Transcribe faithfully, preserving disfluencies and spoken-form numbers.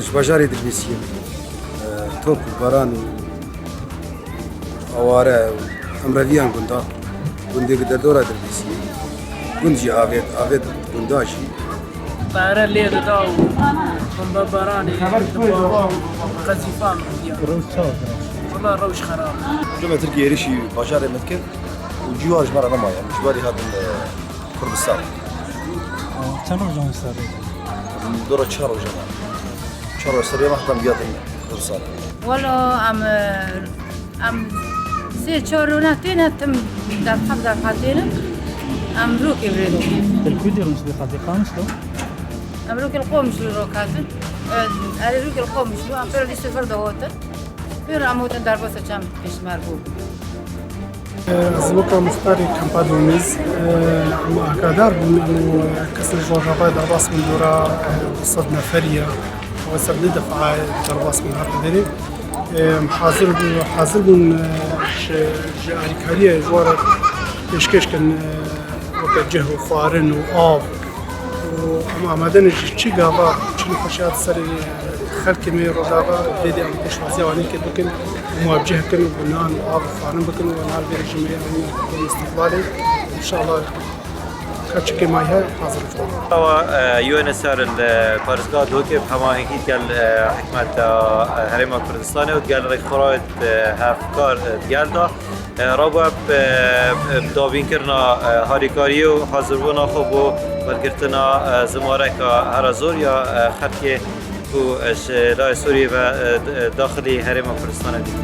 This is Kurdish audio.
Ji bajarê Dirbêsiyê me. E, top û baran û aware û hemreviyan gunda. Gundê gi derdora Dirbêsiyê. Gund jî avêt, avêt gunda jî. Pere lê dida û bombebaranê, qezîfan diya. Rewş çawa kira? Wala rewş xerab. Kilometrkî êrişî bajarê me dikir û cîwar ji me re nemaye. Ji barî hatin, e, Kurdistan. Çend rojan ser? Dora çar rojan. Çar roj serê me heta em gihatin Kurdistan. Welo em, em sê çar rona têne tim derheq derheq têne. Em rokê vê rokê. Til kudê rûn sibê xatê Qamişlo? Em rokê li Qomişlo rok hatin. Erê rokê li Qomişlo, em pêro lî sifir de hotin. Pêro em hotin derbasa çem pêşmerg bû. Ez weka muxtarê kampa Domîz, em agadar bûn, em û kesên ji Rojavayê derbas bûn dora du sed neferiya, ew ser dê defa derbas bûn her derê. Em hazir bû-, hazir bûn, ji, ji alîkariyê ji wan re pêşkêş kin, weke cih û xwarin û av. û em amade ne ji çi gava çi nexweşiya di serê xelkê me yê Rojava, vê dê em pêşwaziya wan ê kê bikin û em wa bi cih kin û bi nan û av û xwarin bikin û em her vê rejîmê em ê bikin îstîqbalê. Înşallah ka çi kêmayî heye hazir bikin. Awa, e, U N S R li parêzgeha Duhokê bi hemahengî digel, e, hikûmeta, e, Herêma Kurdistanê û digel Rêkxwerawê, e, hevkar, e, digel da. E, Rabû bi, e, bi dabînkirina, e, harîkariyê û hazirûna xwe bo wergirtina, e, zimareka here zor ya, e, xelkê ku, e, ji layê Sûriyê ve, e, d-, e, daxilî Herêma Kurdistanê dike.